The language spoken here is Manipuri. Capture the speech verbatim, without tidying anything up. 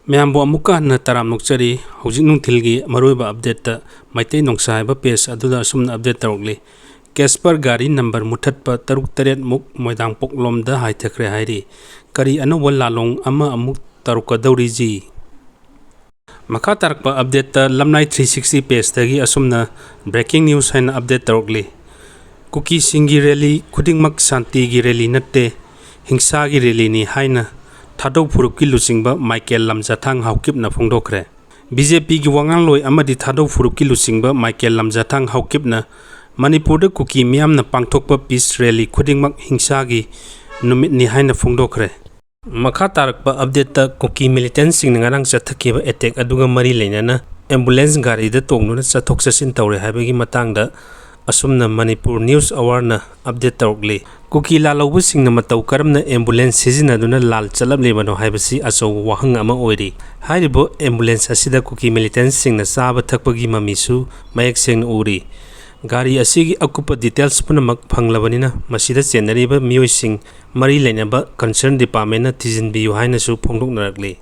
ꯃꯌꯥꯝꯕꯨ ꯑꯃꯨꯛꯀ ꯍꯟꯅ ꯇꯔꯥꯝ ꯅꯣꯛꯆꯔꯤ꯫ ꯍꯧꯖꯤꯛ ꯅꯨꯡꯊꯤꯜꯒꯤ ꯃꯔꯨꯑꯣꯏꯕ update ꯇ ꯃꯩꯇꯩ ꯅꯣꯡꯁꯥ ꯍꯥꯏꯕ page ꯑꯗꯨꯗ ꯑꯁꯨꯝꯅ update ꯇꯧꯔꯛꯂꯤ꯫ Casper ꯒꯥꯔꯤ number ꯃꯨꯊꯠꯄ ꯇꯔꯨꯛ ꯇꯔꯦꯠ ꯃꯨꯛ ꯃꯣꯏꯗꯥꯡꯄꯣꯛꯂꯣꯝꯗ ꯍꯥꯏꯊꯈ꯭ꯔꯦ ꯍꯥꯏꯔꯤ꯫ ꯀꯔꯤ ꯑꯅꯧꯕ ꯂꯥꯂꯣꯡ ꯑꯃ ꯑꯃꯨꯛ ꯇꯧꯔꯛꯀꯗꯧꯔꯤꯖꯤ? ꯃꯈꯥ ꯇꯥꯔꯛꯄ update ꯇ ꯂꯝꯂꯥꯏ three sixty page ꯇꯒꯤ ꯑꯁꯨꯝꯅ breaking news ꯍꯥꯏꯅ update ꯇꯧꯔꯛꯂꯤ꯫ ꯀꯨꯀꯤꯁꯤꯡꯒꯤ rally ꯈꯨꯗꯤꯡꯃꯛ ꯁꯥꯟꯇꯤꯒꯤ rally ꯅꯠꯇꯦ, ꯍꯤꯡꯁꯥꯒꯤ rally ꯅꯤ ꯍꯥꯏꯅ ꯊꯥꯗꯧ ꯐꯨꯔꯨꯞꯀꯤ ꯂꯨꯆꯤꯡꯕ ꯃꯥꯏꯀꯦꯜ ꯂꯝꯖꯥꯊꯥꯡ ꯍꯥꯎꯀꯤꯞꯅ ꯐꯣꯡꯗꯣꯛꯈ꯭ꯔꯦ꯫ ꯕꯤ ꯖꯦ ꯄꯤ ꯒꯤ ꯋꯥꯉꯥꯡꯂꯣꯏ ꯑꯃꯗꯤ ꯊꯥꯗꯧ ꯐꯨꯔꯨꯞꯀꯤ ꯂꯨꯆꯤꯡꯕ ꯃꯥꯏꯀꯦꯜ ꯂꯝꯖꯥꯊꯥꯡ ꯍꯥꯎꯀꯤꯞꯅ ꯃꯅꯤꯄꯨꯔꯗ ꯀꯨꯀꯤ ꯃꯤꯌꯥꯝꯅ ꯄꯥꯡꯊꯣꯛꯄ peace rally ꯈꯨꯗꯤꯡꯃꯛ ꯍꯤꯡꯁꯥꯒꯤ ꯅꯨꯃꯤꯠꯅꯤ ꯍꯥꯏꯅ ꯐꯣꯡꯗꯣꯛꯈ꯭ꯔꯦ꯫ ꯃꯈꯥ ꯇꯥꯔꯛꯄ update ꯇ ꯀꯨꯀꯤ militant ꯁꯤꯡꯅ ꯉꯔꯥꯡ ꯆꯠꯊꯈꯤꯕ attack ꯑꯗꯨꯒ ꯃꯔꯤ ꯂꯩꯅꯅ ambulance ꯒꯥꯔꯤꯗ ꯇꯣꯡꯗꯨꯅ ꯆꯠꯊꯣꯛ ꯆꯠꯁꯤꯟ ꯇꯧꯔꯦ ꯍꯥꯏꯕꯒꯤ ꯃꯇꯥꯡꯗ ꯑꯁꯨꯝꯅ Manipur News Hour ꯅ update ꯇꯧꯔꯛꯂꯤ꯫ ꯀꯨꯀꯤ ꯂꯥꯜꯍꯧꯕꯁꯤꯡꯅ ꯃꯇꯧ ꯀꯔꯝꯅ ambulance ꯁꯤꯖꯤꯟꯅꯗꯨꯅ ꯂꯥꯜ ꯆꯠꯂꯝꯂꯤꯕꯅꯣ ꯍꯥꯏꯕꯁꯤ ꯑꯆꯧꯕ ꯋꯥꯍꯪ ꯑꯃ ꯑꯣꯏꯔꯤ꯫ ꯍꯥꯏꯔꯤꯕ ambulance ꯑꯁꯤꯗ ꯀꯨꯀꯤ militant ꯁꯤꯡꯅ ꯆꯥꯕ ꯊꯛꯄꯒꯤ ꯃꯃꯤꯁꯨ ꯃꯌꯦꯛ ꯁꯦꯡꯅ ꯎꯔꯤ꯫ ꯒꯥꯔꯤ ꯑꯁꯤꯒꯤ ꯑꯀꯨꯞꯄ details ꯄꯨꯝꯅꯃꯛ ꯐꯪꯂꯕꯅꯤꯅ ꯃꯁꯤꯗ ꯆꯦꯟꯅꯔꯤꯕ ꯃꯤꯑꯣꯏꯁꯤꯡ ꯃꯔꯤ ꯂꯩꯅꯕ concern department ꯅ ꯊꯤꯖꯤꯟꯕꯤꯌꯨ ꯍꯥꯏꯅꯁꯨ ꯐꯣꯡꯗꯣꯛꯅꯔꯛꯂꯤ꯫